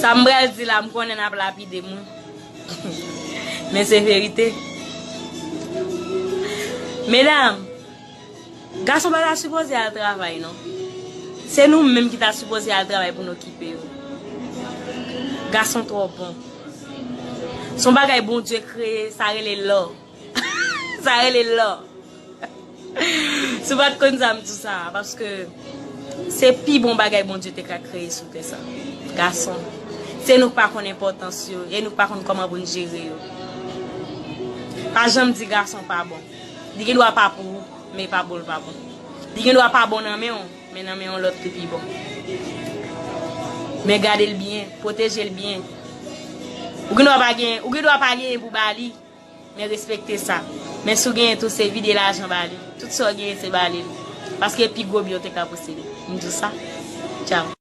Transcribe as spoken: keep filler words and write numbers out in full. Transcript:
Sa m pral di la, m konnen n ap lapide m, wi. Men se verite. Medam, gason pa ta sipoze al travay, non. Se nou menm ki ta sipoze al travay pou n okipe yo. Gason twò bon. Se yon bagay Bondye kreye, sa rele lò. Sa rele lò. Si w pa t konn sa, m di w sa, paske se pi bon bagay Bondye te ka kreye sou tè sa. Gason. Se nou k pa konn enpòtans yo, e nou k pa konn kòman pou n jere yo. Pa janm di gason pa bon. Li gen dwa pa pou ou, men e pa bon l pa bon. Li gen dwa pa bon nan men w, men nan men yon lòt li pi bon. Men gade l byen, pwoteje l byen. Ou gen dwa pa gen, ou gen dwa pa genyen pou ba li, men respekte sa. Men si w genyen tou, se vide lajan ba li. Tout sa w genyen, se ba li l. Paske pi gwo byen w te ka posede. M di w sa. Tchaw.